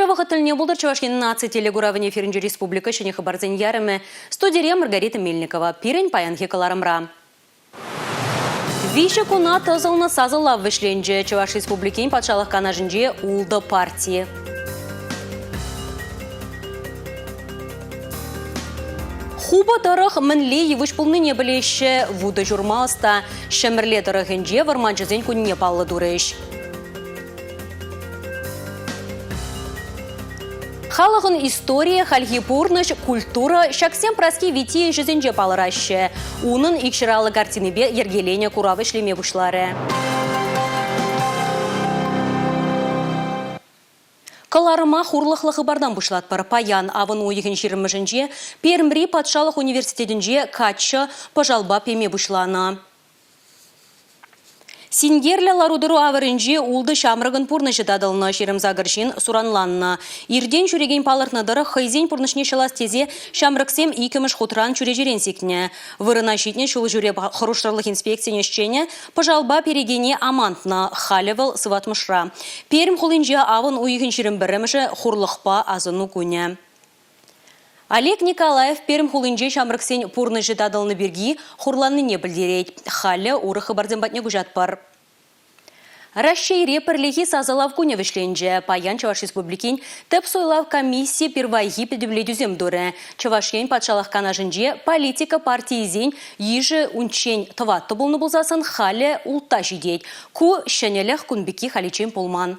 Ырӑ вӑхӑт тӗлне пултӑр Чӑваш Ен наци телекуравӗн эфирӗнче республика ҫӗнӗ хыпарсен ярӑмӗ. Студире Маргарита Мельникова. Пирӗн паянхи кӑларӑмра. Виҫӗ куна тӑсӑлнӑ сасӑлав вӗҫленчӗ. Чӑваш Республикин Патшалӑх Канашӗнче ултӑ парти. Хупӑ тӑрӑх мӗнле йывӑҫ пулнине пӗлеҫҫӗ. Вутӑ ҫурма ӑста. Ҫӗмӗрле тӑрӑхӗнче вӑрманҫӑсен кунне паллӑ турӗҫ. Халӑхӑн историйӗ, хальхи пурнӑҫ, культура ҫаксем Праски Витти ӗҫӗсенче палӑраҫҫӗ. Унӑн икҫӗраллӑ картинипе йӗркеленӗ курав ӗҫлеме пуҫларӗ. Кӑларӑма хурлӑхлӑ хыпартан пуҫлатпӑр. Паян авӑн уйӑхӗн ҫирӗммӗшӗнче Пермьри патшалӑх университетӗнче каччӑ пӑшалпа пеме пуҫланӑ. Синкерлӗ лару-тӑру авӑрӗнче ултӑ ҫамрӑкӑн пурнӑҫӗ татӑлнӑ, 28 ҫын суранланнӑ. Иртен ҫӳрекен палӑртнӑ тӑрӑх, хӑйсен пурнӑҫне ҫӑлас тесе ҫамрӑксем иккӗмӗш хутран чӳречерен сикнӗ. Вырӑна ҫитнӗ ҫул ҫӳрев хӑрушсӑрлӑх инспекцийӗн ӗҫченӗ пӑшалпа перекене амантнӑ. Халӗ вӑл сыватмӑшра. Пермь хулинче авӑн уйӑхӗн 21-мӗшӗ хурлӑхпа асӑну кунӗ. Олег Николаев Пермь хулинче ҫамрӑксен пурнӑҫӗ татӑлнӑ пирки хурланнине пӗлтерет. Халӗ урӑх хыпарсем патне куҫатпӑр. Раҫҫейре пӗрлехи сасӑлав кунӗ вӗҫленчӗ. Паян Чӑваш Республикин Тӗп суйлав комиссийӗ пирвайхи пӗтӗмлетӳсем турӗ. Чӑваш Ен Патшалӑх Канашӗнче политика партийӗсен йышӗ унччен тӑваттӑ пулнӑ пулсассӑн халӗ ултта ҫитет. Ку ҫӗнӗлӗх кун пекки халиччен пулман.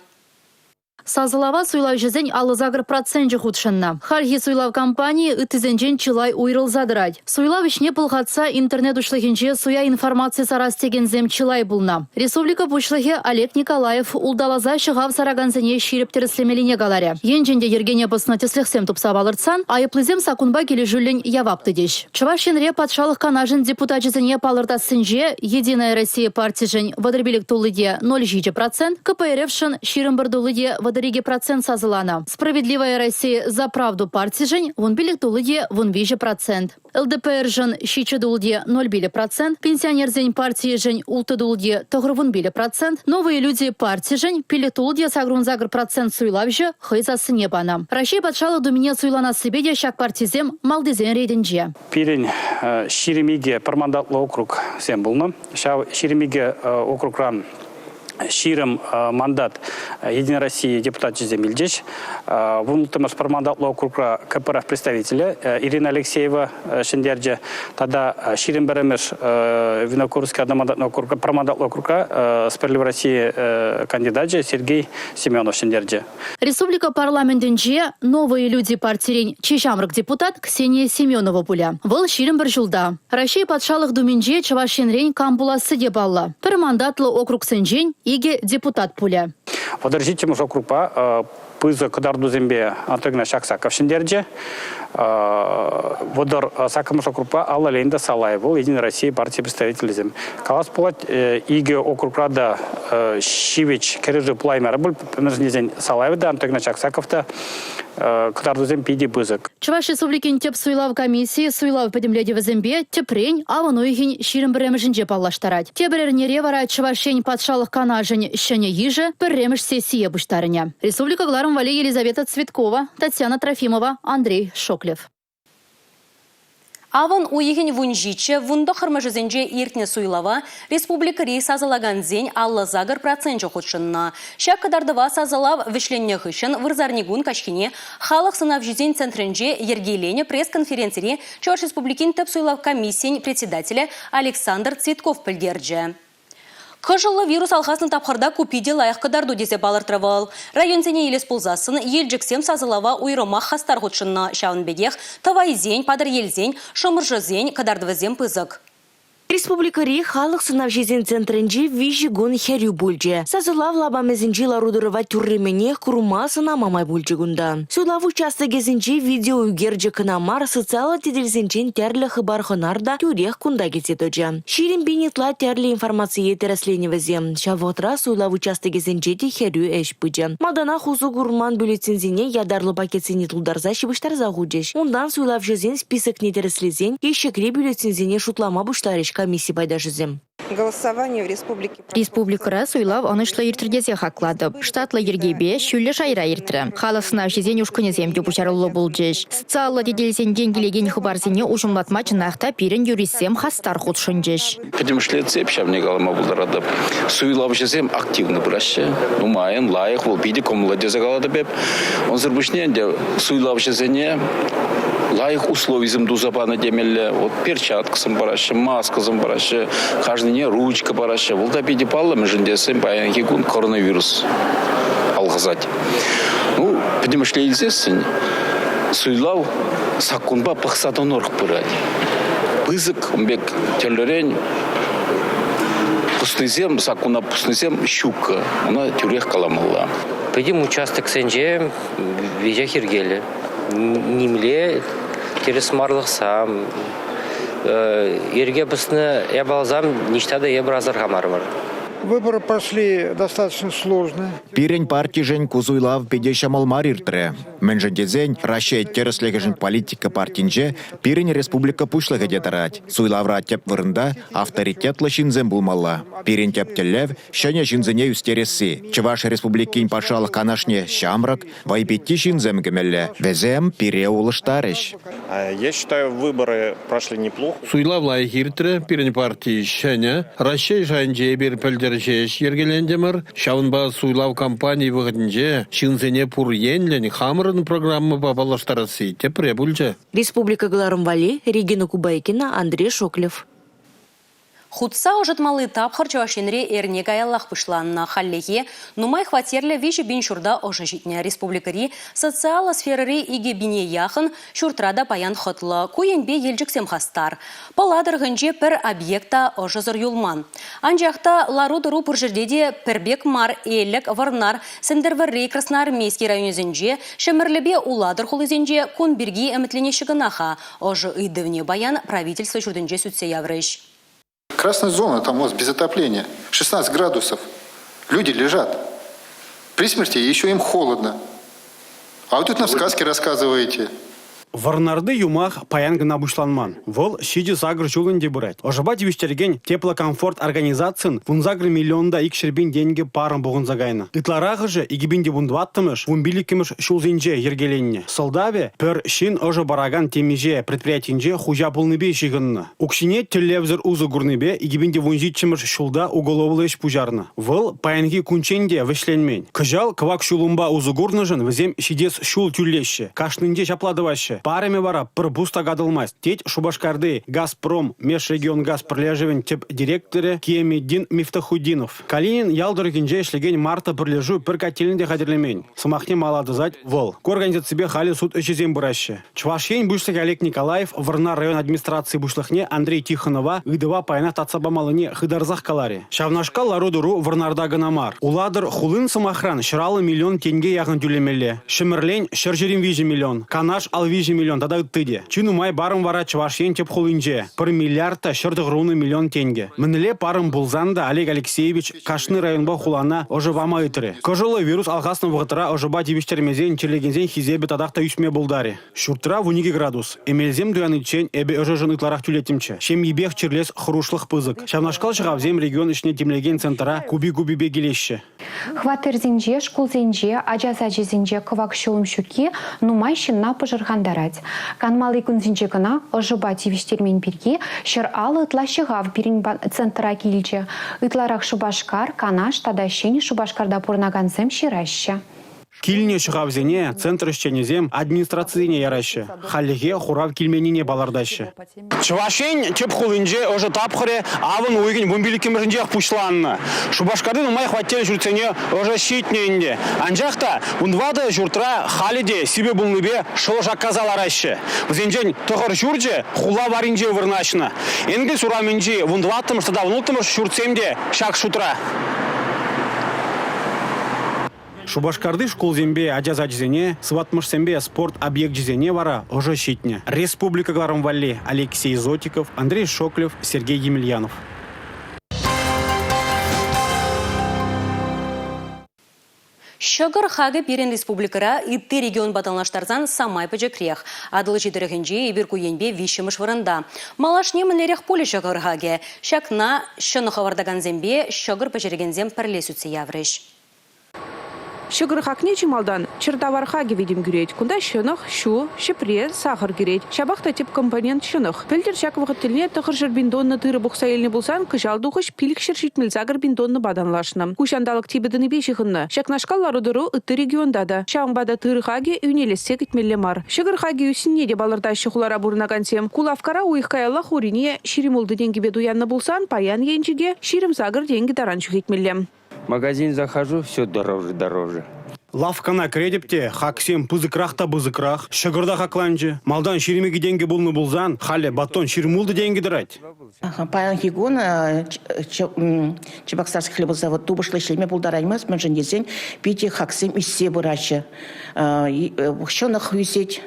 Сасӑлава суйлавҫӑсен 58 проценчӗ хутшӑннӑ. Хальхи суйлав кампанийӗ ыттисенчен чылай уйрӑлса тӑрать. Суйлав ӗҫне пӑлхатса интернет уҫлӑхӗнче суя информаци сарас текенсем чылай пулнӑ. Республика Пуҫлӑхӗ Олег Николаев улталаса ҫӑхав саракансене ҫирӗп тӗрӗслемеллине каларӗ. Енчен те йӗркене пӑснӑ тӗслӗхсем тупса палӑртсан айӑплисем саккунпа килӗшӳллӗн явап тытӗҫ. Чӑваш Енре Патшалӑх Канашӗн депутачӗсене палӑртассинче Единая Россия партишӗн 35 тулли те 0,7 процент, КПРФшӑн 21 тулли те 32 процент сасӑланӑ. Справедливая Россия за правду партишӗн 15 тулли те 13 процент. ЛДПРшӑн 7 тулли те 0,5 процент, пенсионерсен партийӗшӗн 6 тулли те 95 процент, Новые люди партишӗн 5 тулли те 88 процент суйлавҫӑ хӑй сассине панӑ. Раҫҫей Патшалӑх Думине суйланассипе те ҫак партисем малтисен ретӗнче. Пирӗн 22 пӗр мандатлӑ округсем пулнӑ. Ҫав 22 округран 20 мандат Единая Россия депутачӗсем илчӗҫ. Вунтӑмӗш пӗр мандатлӑ округра КПРФ представителӗ Ирина Алексеева ҫӗнтерчӗ. Тата 21-мӗш Винокуровский одномандатный округра, пӗр мандатлӑ округра Справедливая Россия кандидачӗ Сергей Семенов ҫӗнтерчӗ. Республика парламентӗнче «Новые люди» партирен чи ҫамрӑк депутат Ксения Семенова пулӗ. Вӑл 21 ҫулта. Раҫҫей Патшалӑх Думинче Чӑваш Енрен кам пуласси те паллӑ. Пӗр мандатлӑ округсенчен икӗ депутат пулӗ. 37-мӗш округпа пысӑк кӑтартусемпе Анатолий Игнатьевич Аксаков ҫӗнтерчӗ. Вӑтӑр саккӑрмӗш округпа Алла Леонида Салаева, вӑл Единая Россия парти представителӗсем. Калас пулать, икӗ округра та ҫивӗч кӗрешӳ пулаймарӗ пуль, мӗншӗн тесен Салаева та, Антон Игнатьевич Аксаков та кӑтартусем питӗ пысӑк. Чӑваш Республикин тӗп суйлав комиссийӗ суйлав пӗтӗмлетӗвӗсемпе тӗпрен авӑн уйӑхӗн 21-мӗшӗнче паллаштарать. Тепӗр эрнере вара Чӑваш Ен Патшалӑх Канашӗн ҫӗнӗ йышӗ пӗрремӗш сессие пуҫтарӑнӗ. Республика кӑларӑм валли Елизавета Цветкова, Татьяна Трофимова, Андрей Шоклев. Авӑн уйӑхӗн 17 вунтӑххӑрмӗшӗсенче иртнӗ суйлава республикӑри сасӑлакансен 58 проценчӗ хутшӑннӑ. Ҫак кӑтартӑва сасӑлав вӗҫленнӗ хыҫҫӑн вырсарникун каҫхине халӑх сӑнавҫисен центрӗнче йӗркеленӗ пресс-конференцире Чӑваш Республикин тӗп суйлав комиссийӗн председателӗ Александр Цветков пӗлтерчӗ. Кӑшӑллӑ вирус алхаснӑ тапхӑрта ку питӗ лайӑх кӑтарту тесе палӑртрӗ вӑл. Районсене илес пулсассӑн Елчӗксем сасӑлава уйрӑмах хастар хутшӑннӑ. Ҫавӑн пекех Тӑвайсен, Патӑрьелсен, Шӑмӑршӑсен кӑтартӑвӗсем пысӑк. Республикӑри халӑх сӑнавҫисен центрӗнче виҫӗ кун хӗрӳ пулчӗ. Сасӑлав лапамӗсенчи лару-тӑрӑва тӳрремӗнех курма сӑнама май пулчӗ кунта. Суйлав участокӗсенче видеоӳкерчӗк кӑна мар, социаллӑ тетелсенчен тӗрлӗ хыпар-хӑнар та тӳрех кунта килсе тӑчӗ. 20 пин ытла тӗрлӗ информацие тӗрӗсленӗ вӗсем. Ҫав вӑхӑтра суйлав участокӗсенче те хӗрӳ ӗҫ пычӗ. Малтанах усӑ курман бюллетеньсене ятарлӑ пакетсене тултарса ҫыпӑҫтарса хучӗҫ. Унтан суйлавҫӑсен списокне тӗрӗслесен ещӗкри бюллетеньсене шутлама пуҫларӗҫ комисси пайташӗсем. Голосование в республике Республикӑра суйлав ӑнӑҫлӑ иртрӗ тесе хаклатӑп. Штатлӑ йӗркепе ҫӳллӗ шайра иртрӗ. Халӑх сӑнавҫисен ушкӑнӗсем те пуҫаруллӑ пулчӗҫ. Социаллӑ тетелсенчен килекен хыпарсене уҫӑмлатма чӑнах та пирӗн юристсем хастар хутшӑнчӗҫ. Пӗтӗмӗшле цепь ҫавне калама пултаратӑп. Суйлавҫӑсем активно пыраҫҫӗ. Нумайӑн, лайӑх, вӑл питӗ кӑмӑллӑ тесе калатӑп эп. Унсӑр пуҫне ӗнтӗ суйлавҫӑсене лайӑх условисем туса панӑ темелле. Вот перчаткӑсем параҫҫӗ, маскӑсем параҫҫӗ, кашнине ручка параҫҫӗ. Вӑл та питӗ паллӑ, мӗншӗн тесен паянхи кун коронавирус алхасать. Ну, пӗтӗмӗшле илсессӗн суйлав саккунпа пӑхса тӑнӑрах пырать. Пысӑк ун пек тӗрлӗрен пуснисем, саккуна пуснисем ҫуккӑ. Ӑна тӳрех каламалла. Пӗтӗм участоксенче веҫех йӗркеллӗ. Нимле тӗрӗсмарлӑхсам, йӗрке пӑснӑ япаласам ниҫта та эпир асӑрхамарӑмӑр. Выборы прошли достаточно сложно. Пирӗн партишӗн ку суйлав питӗ ҫӑмӑл мар иртрӗ. Мӗншӗн тесен Раҫҫей тӗрӗслӗхӗшӗн политика партинче пирӗн республика Пуҫлӑхӗ те тӑрать. Суйлавра тӗп вырӑнта авторитетлӑ ҫынсем пулмалла. Пирӗн тӗп тӗллев ҫӗнӗ ҫынсене ӳстересси. Чӑваш Республикин Патшалӑх Канашне ҫамрӑк, вӑйпитти ҫынсем кӗмелле. Вӗсем пире улӑштарӗҫ. Я считаю, выборы прошли неплохо. Суйлав лайӑх иртрӗ. Пирӗн парти ҫӗнӗ. Раҫҫей шайӗнче эпир пӗлтӗр ҫеҫ йӗркелентӗмӗр. Ҫавӑнпа суйлав кампанийӗ вӑхӑтӗнче ҫынсене пур енлӗн хамӑрӑн программӑпа паллаштарасси тӗпре пулчӗ. Республика кӑларӑм валли Регина Кубайкина, Андрей Шоклев. Хутса ӑшӑтмалли тапхӑр Чӑваш Енре эрне каяллах пуҫланнӑ. Хальлӗхе нумай хваттерлӗ 3000 ҫурта ӑшӑ ҫитнӗ. Республикӑри социаллӑ сферӑри 2000 яхӑн ҫуртра та паян хӑтлӑ. Ку енпе Елчӗксем хастар. Пӑла тӑрӑхӗнче пӗр объект та ӑшӑсӑр юлман. Анчах та лару-тӑру пур ҫӗрте те пӗр пек мар. Элӗк, Вӑрнар, Сӗнтӗрвӑрри, Красноармейски районӗсенче, Ҫӗмӗрлепе Улатӑр хулисенче кун пирки ӗмӗтленеҫҫӗ кӑна-ха. Ӑшӑ ыйтӑвне паян правительство ҫуртӗнче сӳтсе яврӗҫ. Красная зона, там у вас без отопления, 16 градусов. Люди лежат. При смерти еще им холодно. А вы тут нам сказки рассказываете. Вӑрнарти юмах паян кӑна пуҫланман. Вӑл 7-8 ҫул ӗнтӗ пырать. Ӑшӑпа тивӗҫтерекен теплокомфорт организацин 18 миллион та 200 пин тенкӗ парӑм пухӑнса кайнӑ. Ытларахӑшӗ 2014-мӗш, 15-мӗш ҫулсенче йӗркеленнӗ. Сӑлтавӗ пӗр ҫын ӑшӑ паракан темиҫе предприятинче хуҫа пулнипе ҫыхӑннӑ. Укҫине тӗллевсӗр усӑ курнипе 2017-мӗш ҫулта уголовлӑ ӗҫ пуҫарнӑ. Вӑл паянхи кунччен те вӗҫленмен. Кӑҫал кӑвак ҫулӑмпа усӑ курнӑшӑн вӗсем ҫитес ҫул тӳлеҫҫӗ. Кашнинче ҫапла тӑваҫҫӗ. Парӑмӗ вара пӗр пус та катӑлмасть, тет Шупашкарти «Газпром» межрегионгаз пӗрлешӗвӗн тӗп директорӗ Кияметдин Мифтахутдинов. Калинин ял тӑрӑхӗнче ӗҫлекен «Марта» пӗрлешӳ пӗр котельнӑй те хатӗрлемен. Сӑмахне мала тӑсать вӑл. Ку организаципе халӗ суд ӗҫӗсем пыраҫҫӗ. Чӑваш Ен Пуҫлӑхӗ Олег Николаев Вӑрнар район администраци пуҫлӑхне Андрей Тихонова ыйтӑва паянах татса памаллине хытарсах каларӗ. Ҫавнашкал лару-тӑру Вӑрнарта кӑна мар. Улатӑр хулин, сӑмахран, 150 миллион тенке яхӑн тӳлемелле. Ҫӗмӗрлен 123 миллион, Канаш 53 миллион тата ытти те. Чи нумай парӑм вара Чӑваш Ен тӗп хулинче – 1 миллиард та 190 миллион тенкӗ. Мӗнле парӑм пулсан та Олег Алексеевич кашни районпа хулана ӑшӑ пама ыйтрӗ. Кӑшӑллӑ вирус алхаснӑ вӑхӑтра ӑшӑпа тивӗҫтермесен чирлекенсен хисепӗ татах та ӳсме пултарӗ. Ҫуртра 12 градус. Эмелсем туяниччен эпӗ ӑшӑшӑн ытларах тӳлеттӗмччӗ. Ҫемйипех чирлес хӑрушлӑх пысӑк. Ҫавнашкал ҫӑхавсем регион ӗҫне тимлекен центра купи-купипе килеҫҫӗ. Хваттерсенче, шкулсенче, ача сачӗсенче кӑвак ҫулӑм ҫукки нумай ҫынна пӑшӑрхантарать. Канмалли кунсенче кӑна ӑшӑпа тивӗҫтермен пирки 150 ытла ҫӑхав пирӗн центра килчӗ. Ытларах Шупашкар, Канаш тата Ҫӗнӗ Шупашкарта пурӑнакансем ҫыраҫҫӗ. Килнӗ ҫӑхавсене центр ӗҫченӗсем администрацисене яраҫҫӗ. Хальлӗхе хурав килменнине палӑртаҫҫӗ. Чӑваш Ен тӗп хулинче ӑшӑ тапхӑрӗ авӑн уйӑхӗн 15-мӗшӗнчех пуҫланнӑ. Шупашкарти нумай хваттер ҫуртсене ӑшӑ ҫитнӗ ӗнтӗ. Анчах та 14 ҫуртра халӗ те сивӗ пулнипе шӑл шаккаса лараҫҫӗ. Вӗсенчен тӑхӑр ҫурчӗ хула варринче вырнаҫнӑ. Энгельс урамӗнчи 14-мӗш тата 16-мӗш ҫуртсем те ҫак шутра. Шупашкарти шкулсемпе ача сачӗсене, сыватмӑшсемпе спорт объекчӗсене вара ӑшӑ ҫитнӗ. Республика кӑларӑм валли Алексей Зотиков, Андрей Шоклев, Сергей Емельянов. Ҫӑкӑр хакӗ пирӗн республикӑра ытти регионпа танлаштарсан самай пӗчӗкрех. Атӑлҫи тӑрӑхӗнче эпир ку енпе виҫҫӗмӗш вырӑнта. Малашне мӗнлерех пулӗ ҫӑкӑр хакӗ? Ҫакна ҫӑнӑх хӑвартакансемпе ҫӑкӑр пӗҫерекенсем пӗрле сӳтсе яврӗҫ. Ҫӑкӑр хакне чи малтан чӗр тавар хакӗ витӗм кӳрет. Кунта ҫӑнӑх, ҫу, ҫӗпре, сахӑр кӗрет. Ҫапах та тӗп компонент ҫӑнӑх. Пӗлтӗр ҫак вӑхӑт тӗлне 900 пин тонна тырӑ пухса илнӗ пулсан кӑҫал тухӑҫ 578 пин тоннӑпа танлашнӑ. Ку ҫанталӑк типӗ тӑнипе ҫыхӑннӑ. Ҫакнашкал лару-тӑру ытти регионта та. Ҫавӑнпа та тырӑ хакӗ йӳнелессе кӗтмелле мар. Ҫӑкӑр хакӗ ӳснине те палӑртаҫҫӗ хулара пурӑнакансем. Ку лавккара уйӑх каяллах урине 26 тенкӗпе туяннӑ пулсан паян енчӗке 28 тенкӗ таран ҫӳхетмелле. Магазин захожу, все дороже, дороже. Лавккана кӗретӗп те хаксем пысӑкрах та пысӑкрах. Ҫӑкӑр та хакланчӗ. Малтан 22 тенкӗ пулнӑ пулсан, халӗ батон 26 тенкӗ тӑрать. Паянхи кун Чебоксарский хлебозавод тупӑшлӑ ӗҫлеме пултараймасть, мӗншӗн тесен питӗ хаксем ӳссе пыраҫҫӗ. Ҫӑнӑх ӳсет,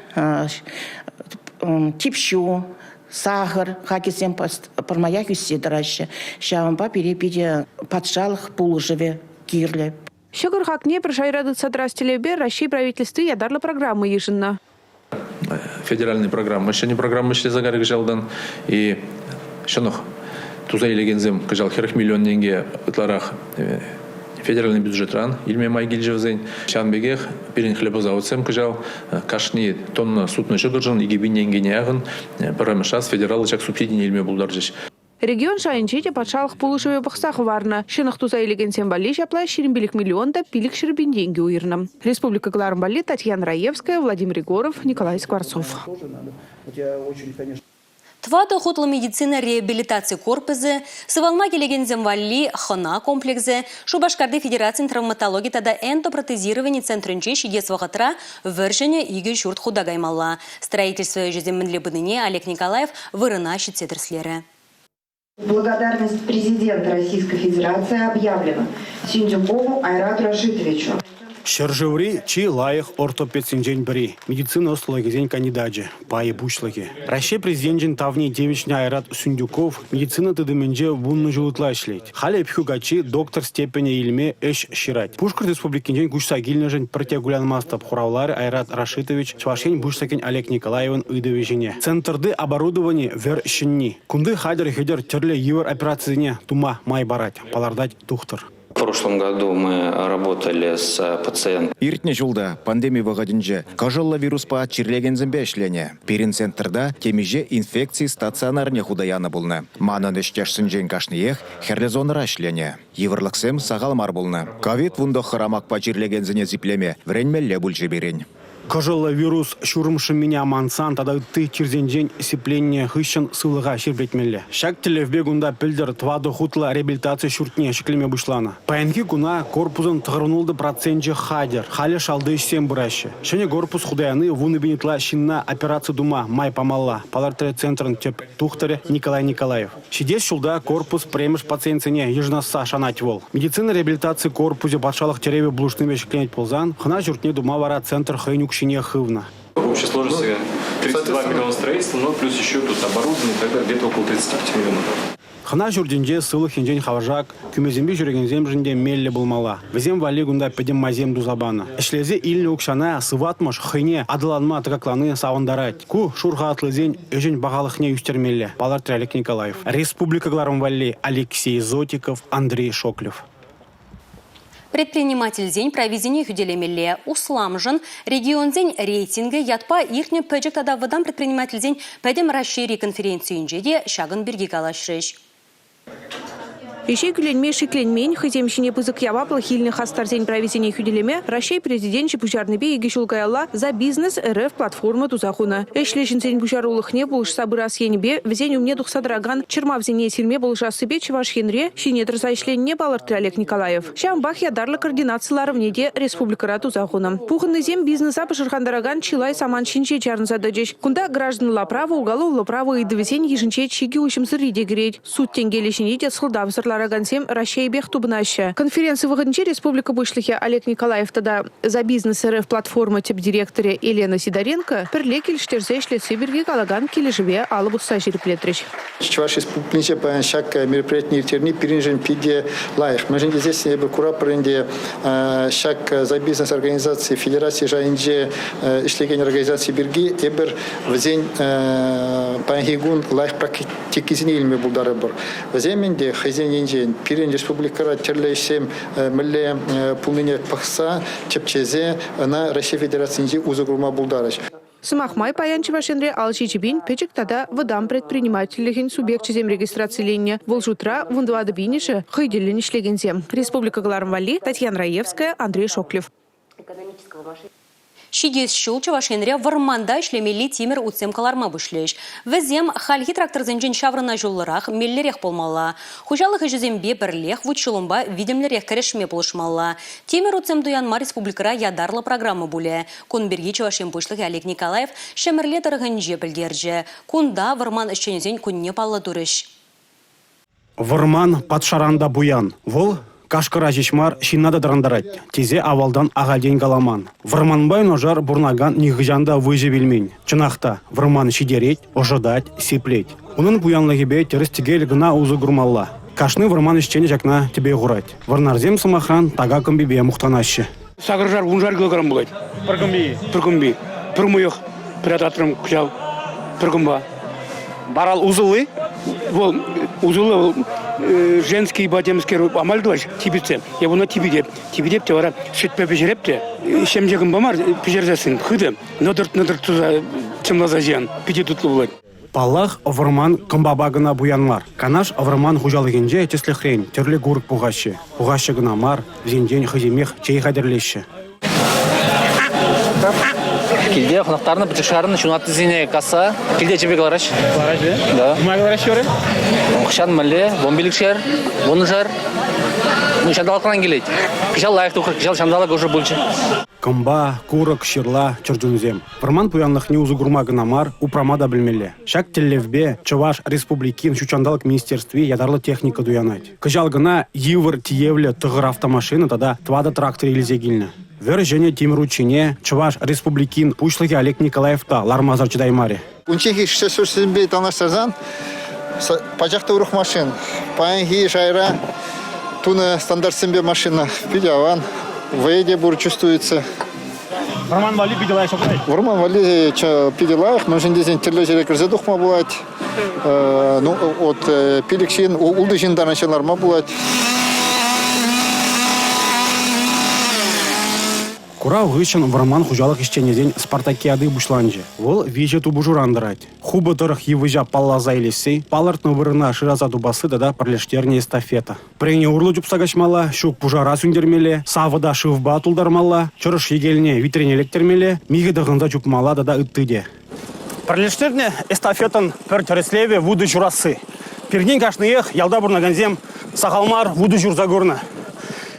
тип ҫу, сахӑр хакӗсем пӗрмаях ӳссе тӑраҫҫӗ. Ҫавӑнпа пире питӗ патшалӑх пулӑшӑвӗ кирлӗ. Ҫӑкӑр хакне пӗр шайра тытса тӑрас тӗллевпе Раҫҫей Правительстви ятарлӑ программа йышӑннӑ. Федеральный программа, ҫӗнӗ программа ӗҫлесе карӗ кӑҫалтан. И ҫӑнӑх туса илекенсем кӑҫал 40 миллион тенке ытларах федеральный бюджетран илме май килчӗ вӗсен. Ҫавӑн пекех пирӗн хлебозаводсем кӑҫал кашни тонна сутнӑ ҫӑкӑршӑн 2000 тенкӗне яхӑн пӗрремӗш раз федераллӑ ҫак субсидине илме пултарчӗҫ. Регион шайӗнче те патшалӑх пулӑшӑвӗ пӑхса хӑварнӑ. Ҫӑнӑх туса илекенсем валли ҫапла 25 миллион та 500 пин тенкӗ уйӑрнӑ. Республика кӑларӑм валли Татьяна Раевская, Владимир Егоров, Николай Скворцов. Тӑватӑ хутлӑ медицина реабилитаци корпусӗ, сывалма килекенсем валли хӑна комплексӗ, Шупашкарти федерацин травматологи тата эндопротезировани центрӗнче ҫитес вӑхӑтра вӗр-ҫӗнӗ икӗ ҫурт хута каймалла. Строительство ӗҫӗсем мӗнле пынине Олег Николаев вырӑна ҫитсе тӗрӗслерӗ. Благодарность президента Российской Федерации объявлена Синдюкову Айрату Рашитовичу. Ҫӗршыври чи лайӑх ортопедсенчен пӗри, медицина ӑслӑлӑхӗсен кандидачӗ, пай пуҫлӑхӗ. Раҫҫей Президенчӗн тавне тивӗҫнӗ Айрат Сюндюков медицина тытӑмӗнче вуннӑ ҫул ытла ӗҫлет. Халӗ Ӗпхӳ каччи доктор степенӗ илме ӗҫ ҫырать. Пушкӑрт Республикинчен куҫса килнӗшӗн пӗртте кулянмастӑп, хуравларӗ Айрат Рашитович Чӑваш Ен Пуҫлӑхӗн Олег Николаевӑн ыйтӑвӗ ҫине. Центрти оборудовани вӗр ҫӗнни. Кунти хатӗр-хӗтӗр тӗрлӗ йывӑр операцисене тума май парать, палӑртать тухтӑр. В прошлом году мы работали с пациентами. Иртнӗ ҫулта пандеми вӑхӑтӗнче кӑшӑллӑ вируспа чирлекенсемпе ӗҫленӗ. Пирӗн центрта темиҫе инфекци стационарне хута янӑ пулнӑ. Манӑн ӗҫтешсенчен кашниех хӗрлӗ зонӑра ӗҫленӗ. Йывӑрлӑхсем сахал мар пулнӑ. Ковид-19 амакпа чирлекенсене сиплеме вӗренмелле пулчӗ пирӗн. Кӑшӑллӑ вирус ҫурӑм шӑммине амантсан тата ытти чирсенчен сипленнӗ хыҫҫӑн сывлӑха ҫирӗплетмелле. Ҫак тӗллевпе кунта пӗлтӗр тӑватӑ хутлӑ реабилитаци ҫуртне ҫӗклеме пуҫланӑ. Паянхи куна корпусӑн 96 проценчӗ хатӗр. Халӗ шалти ӗҫсем пыраҫҫӗ. Ҫӗнӗ корпус хута яни 10 000 ытла ҫынна операци тума май памалла, палӑртрӗ центрӑн тӗп тухтӑрӗ Николай Николаев. Ҫитес ҫулта корпус пӗрремӗш пациентсене йышӑнасса шанать вӑл. Медицина реабилитаци корпусӗ патшалӑх тӗревӗ пулӑшнипе ҫӗкленет пулсан, хӑна ҫуртне тума вара центр хӑйӗн укҫине хывнӑ. В общей сложности 32 миллиона строительства, но плюс еще тут оборудование и так далее, где-то около 35 миллионов. Хӑна ҫуртӗнче сывлӑх енчен хавшак, кӳмесемпе ҫӳрекенсемшӗн те меллӗ пулмалла. Вӗсем валли кунта пӗтӗм майсем туса панӑ. Ӗҫлесе илнӗ укҫана сыватмӑш хӑйне аталанма тӑкаклани савӑнтарать. Ку шур халатлисен ӗҫӗн пахалӑхне ӳстермелле, палӑртрӗ Олег Николаев. Республика кӑларӑм валли Алексей Зотиков, Андрей Шоклев. Предпринимательсен прависене хӳтӗлемелле. Усламшӑн регионсен рейтингӗ ятпа иртнӗ пӗчӗк тата вӑтам предпринимательсен Пӗтӗм Раҫҫейри конференцийӗнче те ҫакӑн пирки калаҫрӗҫ. Ӗҫе кӳленме шикленмен, хӑйсем ҫине пысӑк яваплӑх илнӗ хастарсен прависене хӳтӗлеме Раҫҫей Президенчӗ пуҫарнипе икӗ ҫул каялла «За бизнес РФ» платформа туса хунӑ. Ӗҫлӗ ҫынсен пуҫарулӑхне пулӑшса пырас енӗпе вӗсен умне тухса тӑракан чӑрмавсене сирме пулӑшассипе Чӑваш Енре ҫине тӑрса ӗҫленине палӑртрӗ Олег Николаев. Ҫавӑнпах ятарлӑ координаци ларӑвне те республикӑра туса хунӑ. Пухӑннисем бизнеса пӑшӑрхантаракан чылай самант ҫинче чарӑнса тӑчӗҫ. Кунта гражданла право, уголовлӑ право ыйтӑвӗсен йышӗнче чикӗ уҫӑмсӑрри те кӗрет. Суд тенкелӗ ҫине те сӑлтавсӑр ларать. кӑларакансем Раҫҫейӗпех тупӑнаҫҫӗ. Конференци вӑхӑтӗнче республика Пуҫлӑхӗ Олег Николаев тата «За бизнес РФ» платформа тӗп директорӗ Елена Сидоренко пӗрле килӗштерсе ӗҫлесси пирки калакан килӗшӗве алӑ пусса ҫирӗплетрӗҫ. Чӑваш Республикинче паян ҫак мероприятине ирттерни пирӗншӗн питӗ лайӑх. Мӗншӗн тесессӗн эпир куратпӑр ӗнтӗ ҫак «За бизнес» организаци федераци шайӗнче ӗҫлекен организаци пирки эпир вӗсен паянхи кун лайӑх практикисене илме пултарӑпӑр. Вӗсем ӗнтӗ хӑйсен енчен пирӗн республикӑра тӗрлӗ ӗҫсем мӗнле пулнине пӑхса, тӗпчесе ӑна Раҫҫей Федерацийӗнче усӑ курма пултарӗҫ. Сӑмах май, паян Чӑваш Енре ал 7 пин пӗчӗк тата вӑтам предпринимательлӗхӗн субъекчӗсем регистрациленнӗ. Вӑл шутра 14 пинӗшӗ хӑй тӗллӗн ӗҫлекенсем. Республика кӑларӑм валли Татьяна Раевская, Андрей Шоклев. Ҫитес ҫул Чӑваш Енре вӑрманта ӗҫлемелли тимӗр утсем кӑларма пуҫлӗҫ. Вӗсем хальхи тракторсенчен ҫаврӑнӑҫуллӑрах, меллӗрех пулмалла. Хуҫалӑх ӗҫӗсемпе пӗрлех вут-ҫулӑмпа витӗмлӗрех кӗрешме пулӑшмалла. Тимӗр утсем туянма республикӑра ятарлӑ программа пулӗ. Кун пирки Чӑваш Ен Пуҫлӑхӗ Олег Николаев Ҫӗмӗрле тӑрӑхӗнче пӗлтерчӗ. Кунта вӑрман ӗҫченӗсен кунне паллӑ турӗҫ. Вӑрман патшаран та пуян. Вӑл кашкӑра ҫеҫ мар, ҫынна та тӑрантарать, тесе авалтан ахальтен каламан. Вӑрманпа юнашар пурӑнакан нихӑҫан та выҫӑ вилмен. Чӑнах та, вӑрман ҫитерет, ӑшӑтать, сиплет. Унӑн пуянлӑхӗпе тӗрӗс-тӗкел кӑна усӑ курмалла. Кашни вӑрман ӗҫченӗ ҫакна тӗпе хурать. Вӑрнарсем, сӑмахран, така кӑмпипе мухтанаҫҫӗ. Сакӑршар, вуншар килограмм пулать. Пӗр кӑмпи? Пӗр кӑмпи. Пӗр мӑйӑх пӗр татрӑм кӑҫал пӗр кӑмпа. Барал усӑлли? Вӑл усӑллӑ вӑл женский темскер амаль тӑваҫ типӗтсе. Я вуна типӗтеп. Типӗтеп те вара сӗтпе пӗҫереп те. Ҫемҫе кӑмпа мар пӗҫерсессӗн хытӑ нӑтӑрт-нӑтӑрт туса чӑмласа ҫиен. Питӗ тутлӑ пулать. Паллах, вӑрман кӑмпапа кӑна пуян мар. Канаш вӑрман хуҫалӑхӗнче, тӗслӗхрен, тӗрлӗ курӑк пухаҫҫӗ. Пухаҫҫӗ кӑна мар, вӗсенчен хӑйсемех чей хатӗрлеҫҫӗ. Килте хӑнӑхтарнӑ пӗчӗк шарӑн ҫунаттисене касса килте чӗпе кӑлараҫ. Кӑлараҫ-и? Да. Нумай кӑлараҫ вара? Хӑҫан мӗнле, вунпилӗкшер, вуннӑшер. Ну, ҫанталӑкран килет. Кӑҫал лайӑх тухрӗ, кӑҫал ҫанталӑк ӑшӑ пулчӗ. Кӑмпа, курӑк, ҫырла, чӗрчунсем. Вӑрман пуянлӑхне усӑ курма кӑна мар, упрама та пӗлмелле. Ҫак тӗллевпе Чӑваш Республикин ҫут ҫанталӑк министерстви ятарлӑ техника туянать. Кӑҫал кӑна йывӑр тиевлӗ тӑхӑр автомашина тата тӑватӑ трактор илсе килнӗ. Вӗр ҫӗнӗ тимӗр утҫине Чӑваш Республикин Пуҫлӑхӗ Олег Николаев та лармасӑр чӑтаймарӗ. Унчченхи шоферсемпе танлаштарсан пачах та урӑх машин. Паянхи шайра тунӑ стандартсемпе машина питӗ аван. Вӑйӗ те пур чувствуется. Вӑрман валли питӗ лайӑх шутлать. Вӑрман валли питӗ лайӑх, мӗншӗн тесен тӗрлӗ ҫӗре кӗрсе тухма пулать. Ну, от пилӗк ҫын, ултӑ ҫын таран ҫын ларма пулать. Курав хыҫҫӑн вӑрман хуҫалӑх ӗҫченӗсен спартакиади пуҫланчӗ. Вӑл виҫӗ тупӑшуран тӑрать. Хупӑ тӑрӑх йывӑҫа палласа илесси, палӑртнӑ вырӑна шыраса тупасси тата пӗрлештернӗ эстафета. Пӗрене урлӑ чупса каҫмалла, ҫук пушара сӳнтермелле, савӑта шывпа тултармалла, чӑрӑш йӗкелне витрене лектермелле, михӗ тӑхӑнса чупмалла тата ытти те. Пӗрлештернӗ эстафетӑн пӗр тӗрӗслевӗ вутӑ ҫурасси. Пиртен кашниех ялта пурӑнакансем сахал мар вутӑ ҫурса курнӑ.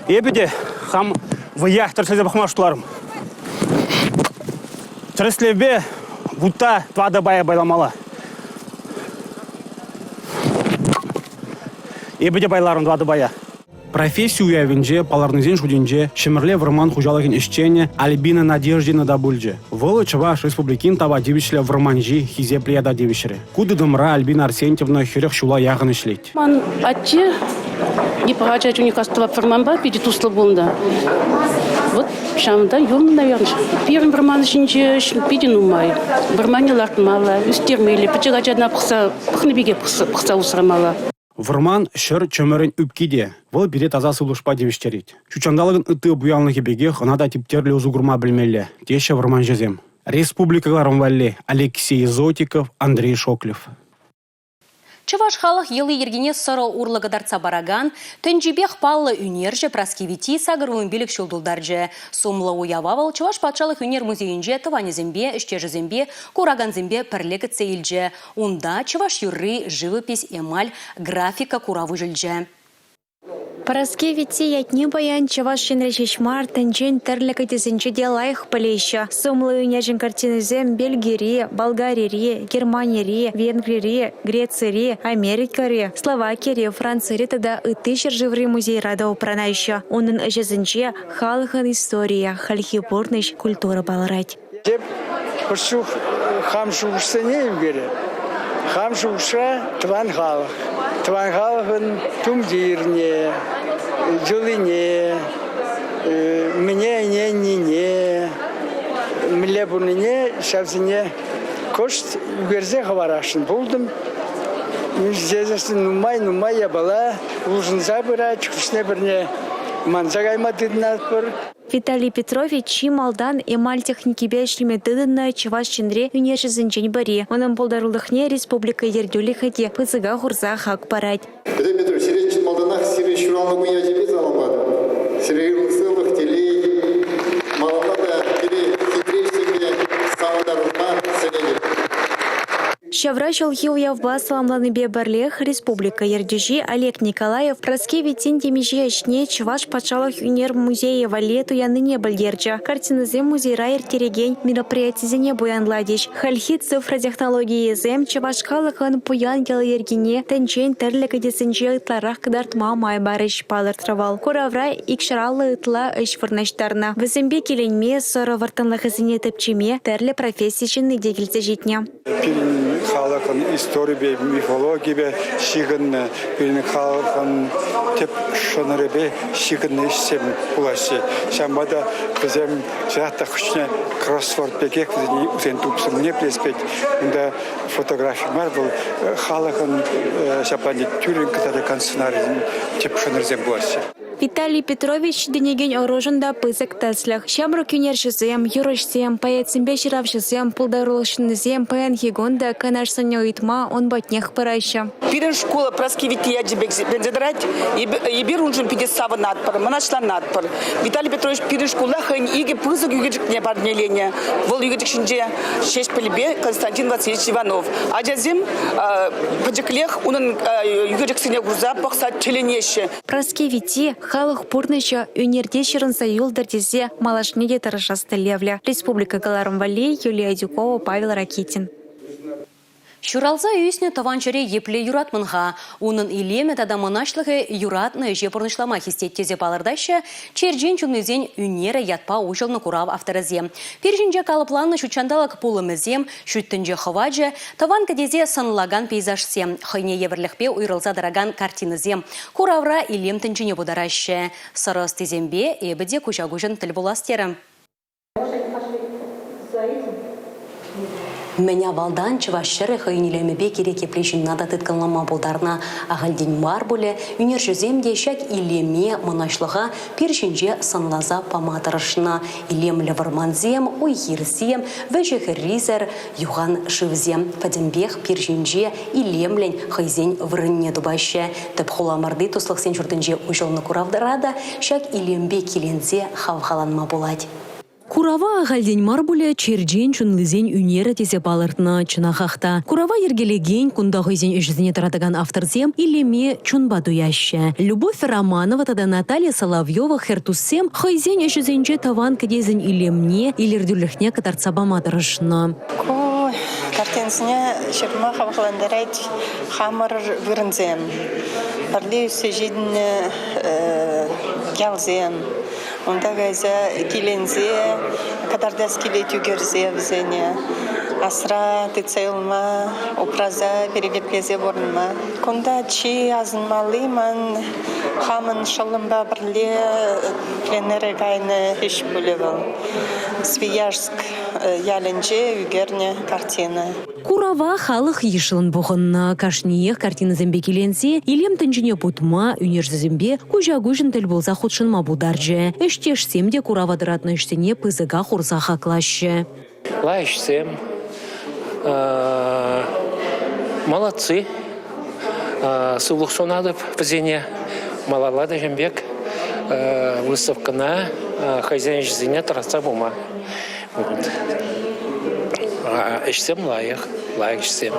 Эпӗ те хам вӑя тӗрӗслесе пӑхма шутларӑм. Тӗрӗслевпе вутта тӑватӑ пая пайламалла. Эпӗ те пайларӑм тӑватӑ пая. Професси уявӗнче палӑрнисен шутӗнче Ҫӗмӗрле вӑрман хуҫалӑхӗн ӗҫченӗ Альбина Надеждина та пулчӗ. Вӑл Чӑваш Республикин тава тивӗҫлӗ вӑрманҫи хисеплӗ ята тивӗҫрӗ. Ку тытӑмра Альбина Арсентьевна 40 ҫула яхӑн ӗҫлет. Ман атте ача чухне кастӑвап вӑрманпа питӗ туслӑ пулнӑ. Вот ҫавӑнтан юлнӑ, наверное. Пирӗн вӑрман ҫинче ӗҫ питӗ нумай. Вӑрманне лартмалла, ӳстермелле, пӗчӗк ачана пӑхса, пӑхнӑ пекех пӑхса усрамалла. Вӑрман ҫӗр чӑмӑрӗн ӳпки те. Вӑл пире таса сывлӑшпа тивӗҫтерет. Ҫут ҫанталӑкӑн ытти пуянлӑхӗ пекех ӑна та типтерлӗ усӑ курма пӗлмелле, теҫҫӗ вӑрманҫӑсем. Республика кӑларӑм валли Алексей Зотиков, Андрей Шоклев. Чӑваш халӑх йӑли-йӗркине сӑрӑ урлӑ кӑтартса паракан, тӗнчипех паллӑ ӳнерҫӗ Праски Витти 85 ҫул тултарчӗ. Сумлӑ уява вӑл Чӑваш патшалӑх ӳнер музейӗнче тӑванӗсемпе, ӗҫтешӗсемпе, куракансемпе пӗрле кӗтсе илчӗ. Унта чӑваш юрри, живопись, эмаль, графика курав уҫӑлчӗ. Пӑрӑски Витти ятне паян Чӑваш Енре ҫеҫ мар, тӗнчен тӗрлӗ кӗтесӗнче те лайӑх пӗлеҫҫӗ. Сумлӑ ӳнерҫӗн картинисем Бельгире, Болгарире, Германире, Венгрире, Грецире, Америкӑри, Словакире, Францире тата ытти ҫӗршыври музейра та упранаҫҫӗ. Унӑн ӗҫӗсенче халӑхӑн историйӗ, хальхи пурнӑҫ, культура палӑрать. Эп хӑш чух хам шухӑшсене ӳкереп. Хам шухӑшра тӑван халӑх. Тӑван халӑхӑн тумтирне, йӑлине, мӗне ӗненнине, мӗнле пурӑннине ҫавсене кӑшт ӳкерсе хӑварасшӑн пултӑм. Нумай-нумай япала улшӑнса пырать, хӑшне-пӗрне манса кайма тытӑнатпӑр. Виталий Петрович чи малтан эмаль техникипе ӗҫлеме тытӑннӑ Чӑваш Енри ӳнерҫӗсенчен пӗри. Унӑн пултарулӑхне республика ертӳлӗхӗ те пысӑка хурса хак парать. Виталий Петрович, сире чи малтанах сире ҫуралнӑ кун ячӗпе саламлатӑп. Сире ырлӑх-сывлӑх, телей, малалла та пире хитре ӗҫсемпе савӑнтарма сӗнетӗп. Ҫавра ҫулхи уявпа саламланипе пӗрлех республика ертӳҫи Олег Николаев Праски Виттин темиҫе ӗҫне Чӑваш патшалӑх ӳнер музейӗ валли туяннине пӗлтерчӗ. Картинӑсем музейра ирттерекен мероприятисене пуянлатӗҫ. Хальхи цифра технологийӗсем чӑваш халӑхӑн пуян йӑли-йӗркине тӗнчен тӗрлӗ кӗтесӗнче ытларах кӑтартма май парӗҫ, палӑртрӗ вӑл. Куравра 250 ытла ӗҫ вырнаҫтарнӑ. Вӗсемпе киленме, сӑрӑ вӑрттӑнлӑхӗсене тӗпчеме тӗрлӗ професси ҫынни те килсе ҫитнӗ. Пирӗн халӑхӑн историпе, мифологипе ҫыхӑннӑ, пирӗн халӑхӑн тӗп шӑнӑрӗпе ҫыхӑннӑ ӗҫсем пулаҫҫӗ. Ҫавӑнпа та вӗсем чӑнах та хӑшне кроссворд пекех вӗсен тупсӑмне пӗлес пек. Унта фотографи мар, вӑл халӑхӑн ҫапла тӳррӗн кӑтартакан сценарисен тӗп шӑнӑрӗсем пулаҫҫӗ. Виталий Петрович ҫитӗнекен ӑрушӑн та пысӑк тӗслӗх. Ҫамрӑк ӳнерҫӗсем, юрӑҫсем, поэтсемпе ҫыравҫӑсем, пултарулӑх ҫыннисем паянхи кун та канашсене ыйтма ун патнех пыраҫҫӗ. Пирӗн шкула Праски Витти ячӗпе хисепленсе тӑрать. Эпир уншӑн питӗ савӑнатпӑр, мӑнаҫланатпӑр. Виталий Петрович пирӗн шкулта хӑйӗн икӗ пысӑк ӳкерчӗкне парнеленӗ. Вӑл ӳкерчӗк ҫинче Ҫеҫпӗлпе Константин Васильевич Иванов. Ачасем пӗчӗклех унӑн ӳкерчӗксене курса пӑхса тӗлӗнеҫҫӗ. Праски Витти халӑх пурнӑҫӗ ӳнерте ҫырӑнса юлтӑр тесе малашне те тӑрӑшас тӗллевлӗ. Республика кӑларӑм валли Юлия Адюкова, Павел Ракитин. Ҫуралса ӳснӗ тӑван ҫӗре епле юратмӑн-ха? Унӑн илемӗ тата мӑнаҫлӑхӗ юратнӑ ӗҫе пурнӑҫлама хистет тесе палӑртаҫҫӗ черчен чуннисен ӳнерӗ ятпа уҫӑлнӑ курав авторӗсем. Пир ҫинче калӑпланнӑ ҫутҫанталӑк пулӑмӗсем, ҫут тӗнче хӑвачӗ, тӑван кӗтесе сӑнлакан пейзажсем, хӑйне евӗрлӗхпе уйрӑлса тӑракан картинӑсем куравра илем тӗнчине путараҫҫӗ. Сӑрӑ ӑстисемпе эпӗ те куҫа-куҫӑн тӗл пулас терӗм. Мӗн авалтан чӑваш ҫӗрӗ хӑйӗн илемӗпе кирек епле ҫынна та тыткӑнлама пултарнӑ. Ахальтен мар пулӗ, ӳнерҫӗсем те ҫак илеме, мӑнаҫлӑха пир ҫинче сӑнласа пама тӑрӑшнӑ. Илемлӗ вӑрмансем, уй-хирсем, вӗҫӗ-хӗррисӗр юхан шывсем пӗтӗмпех пир ҫинче илемлӗн хӑйсен вырӑнне тупаҫҫӗ. Тӗп хуламӑрти туслӑхсен ҫуртӗнче уҫӑлнӑ куравра та ҫак илемпе киленсе хавхаланма пулать. Курава ахальтен мар пулӗ черчен чунлисен ӳнерӗ тесе палӑртнӑ. Чӑнахах та, курава йӗркелекен, кунта хӑйсен ӗҫӗсене тӑратакан авторсем илеме чунпа туяҫҫӗ. Любовь Романова тата Наталья Соловьева хӗр-туссем хӑйсен ӗҫӗсенче тӑван кӗтесӗн илемне, илӗртӳлӗхне кӑтартса пама тӑрӑшнӑ. Ку картинсене ҫырма хавхалантарать хамӑр вырӑнсем. Пӗрле ӳссе ҫитӗннӗ ялсем. Унта кайса киленсе, кӑтартас килет ӳкерсе вӗсене. Асра тытса юлма, упраса, перекетлесе пурӑнма. Кунта чи асӑнмалли ман хамӑн шӑллӑмпа пӗрле пленэре кайнӑ ӗҫ пулӗ вӑл. Свияжск ялӗнче ӳкернӗ картина. Курава халӑх йышлӑн пухӑннӑ. Кашниех картинӑсемпе киленсе илем тӗнчине путма, ӳнерҫӗсемпе куҫа-куҫӑн тӗл пулса хутшӑнма пултарчӗ. Ӗҫтешсем те курава тӑратнӑ ӗҫсене пысӑка хурса хаклаҫҫӗ. Лайӑхсем, молодцы. Сывлӑх сунатӑп вӗсене. Малалла та ҫын пек выставкӑна хӑйсен ӗҫӗсене тӑратса пыма. Ӗҫсем лайӑх, лайӑх ӗҫсем.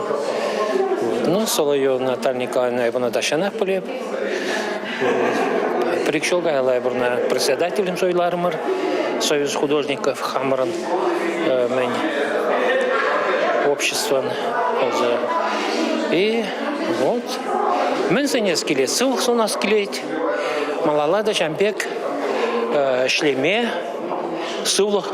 Ну, Соловьева Наталья Николаевна эп ӑна тахҫанах пӗлеп. Пӗр-ик ҫул каялла эпир ӑна председателем суйларӑмӑр. Союз художников хамӑрӑн мӗн обществӑн И вот мӗн сӗнес килет, сывлӑх сунас килет. Малалла та ҫам пек ӗҫлеме сывлӑх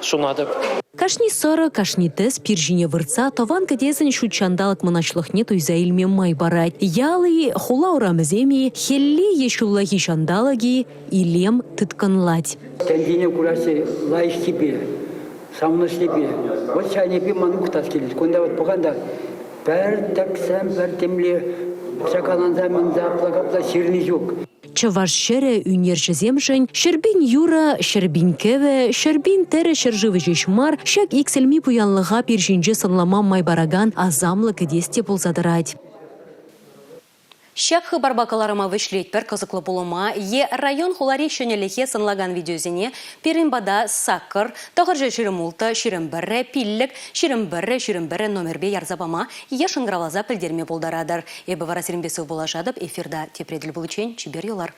сунатӑп. Кашни сӑрӑ, кашни тӗс пир ҫине выртса тӑван кӗтесӗн ҫут ҫанталӑк мӑнаҫлӑхне туйса илме май парать. Ял-и, хула урамӗсем-и, хӗлле е ҫуллахи ҫанталӑк-и, илем тыткӑнлать. Тӗнчене курасси лайӑххипе, савӑнӑҫлипе. Вот ҫавнипе ман мухтас килет. Кунта вот пӑхан та пӗр тӗксӗм, пӗр темле чакаланса-мӗнсе апла-капла ҫырни ҫук. Чӑваш ҫӗрӗ ӳнерҫӗсемшӗн 100 000 юрӑ, 100 000 кӗвӗ, 100 000 тӗрӗ ҫӗршывӗ ҫеҫ мар, ҫак иксӗлми пуянлӑха пир ҫинче сӑнлама май паракан асамлӑ кӗтес те пулса тӑрать. Ҫак хыпарпа кӑларӑма вӗҫлетпӗр кӑсӑклӑ пулӑма е район-хулари ҫӗнӗлӗхе сӑнлакан видеосене пирӗн пата 8, 926, 21, 5, 21, 21 номерпе ярса пама е шӑнкӑравласа пӗлтерме пултаратӑр. Эпӗ вара сирӗнпе сывпуллашатӑп. Эфирта тепре тӗл пуличчен чипер юлар.